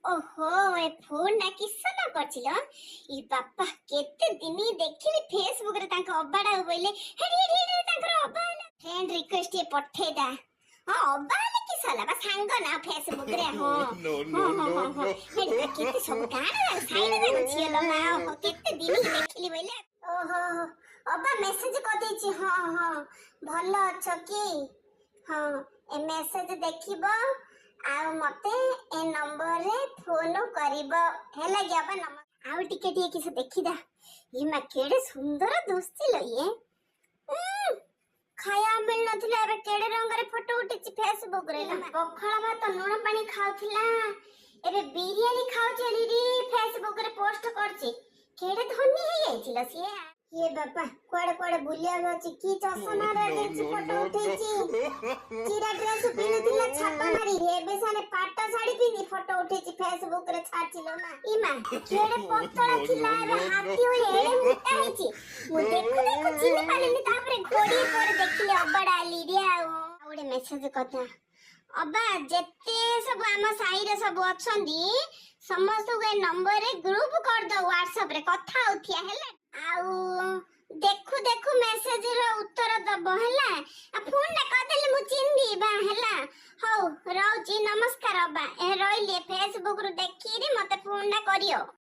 ଓହୋ, ଏ ଫୋନଟା କିସ ନ କରିছিল। ଇ ବାପା, କେତେ ଦିନ ଦେଖିଲି ଫେସବୁକ ରେ ତାଙ୍କ ଅବାଟା ବୋଇଲେ। ହେଡି ହେଡି ହେଡି, ତାଙ୍କର ଅବା ହେଲା। ଫ୍ରେଣ୍ଡ ରିକ୍ୱେଷ୍ଟ ଟିକେ ପଠେଇଦା। ହଁ, ଅବା ହେଲେ କିସ ହେଲା ବା, ସାଙ୍ଗ ନା ଫେସବୁକ ରେ। ହଁ। No, ହଁ। no, ହଁ। no, ହଁ ହଁ। no. ହେଡି କେତେ ସବୁ ଗାଁ ସାଇଡ ଯାକ ଝିଅ ଲୋ ମା। ଓହୋ, କେତେ ଦିନ ଦେଖିଲି ବୋଇଲେ। ଓହୋ, ଅବା ମେସେଜ କରିଦେଇଛି। ହଁ, ଭଲ ଅଛ କି? ହଁ, ଏ ମେସେଜ ଦେଖିବ ଆଉ ମତେ ଏ ନମ୍ବରରେ ଫୋନ କରିବ, ହେଲା କି ଅବା? ନମ ଆଉ ଟିକେ ଟିକେ କିସ ଦେଖିଦା। ଇଏ ମା, କେଡେ ସୁନ୍ଦର ଦୁଶଛି ଲୋ ଇଏ। ଖାଇବା ମିଳୁନଥିଲା, ଏବେ କେଡେ ରଙ୍ଗରେ ଫଟୋ ଉଠିଛି ଫେସବୁକ ରେ। ପଖାଳ ଭାତ ଲୁଣ ପାଣି ଖାଉଥିଲା, ଏବେ ବିରିୟାନୀ ଖାଉଛି ରି ଫେସବୁକ ରେ ପୋଷ୍ଟ କରୁଛି। କେଡେ ଧନୀ ହେଇଯାଇଛି ଲୋ ସିଏ। ଇଏ ବାପା, କୁଆଡେ କୁଆଡେ ବୁଲିବାକୁ ଅଛି କି ଚଷମା ଦେଇଛି no, photo no, ଉଠେଇଛି। ଚିରା ଡ୍ରେସ ପିନ୍ଧୁଥିଲା ଛାପା ମାରି, ଏବେ ସାନେ ପାଟ ଶାଢୀ ପିନ୍ଧି ଫଟୋ ଉଠେଇଛି, ଫେସବୁକ ରେ ଛାଡିଛି ଲୋ ମା। ଇମା, କେଡେ ପତଳା ଥିଲା, ଏବେ ହାତୀ ଭଳି ଏଡେ ମୋଟା ହେଇଛି। ମୁଁ ଦେଖୁ ଦେଖୁ ଚିହ୍ନି ପାରିଲିନି, ତାପରେ ଘୋଡ଼ିଏ ପରେ ଦେଖିଲି ଅବାଡା ଲିରିଆ। ଆଉ ଆଉ ଗୋଟେ ମେସେଜ କଥା ଅବା, ଯେତେ ସବୁ ଆମ ସାହିରେ ସବୁ ଅଛନ୍ତି, ସମସ୍ତଙ୍କୁ ଏ ନମ୍ବରରେ ଗ୍ରୁପ କରିଦଉ ହ୍ୱାଟ୍ସଆପ ରେ, କଥା ହଉଥିଆ ହେଲା। ଆଉ ଦେଖୁ ଦେଖୁ ମେସେଜ ର ଉତ୍ତର ଦବ ହେଲା। ଆଉ ଫୋନ ଟା କରିଦେଲେ ମୁଁ ଚିହ୍ନିବି ବା ହେଲା। ହଉ, ରହୁଛି, ନମସ୍କାର ଅବା। ଏ ରହିଲି, ଫେସବୁକ ରୁ ଦେଖିକିରି ମତେ ଫୋନ ଟା କରିବ।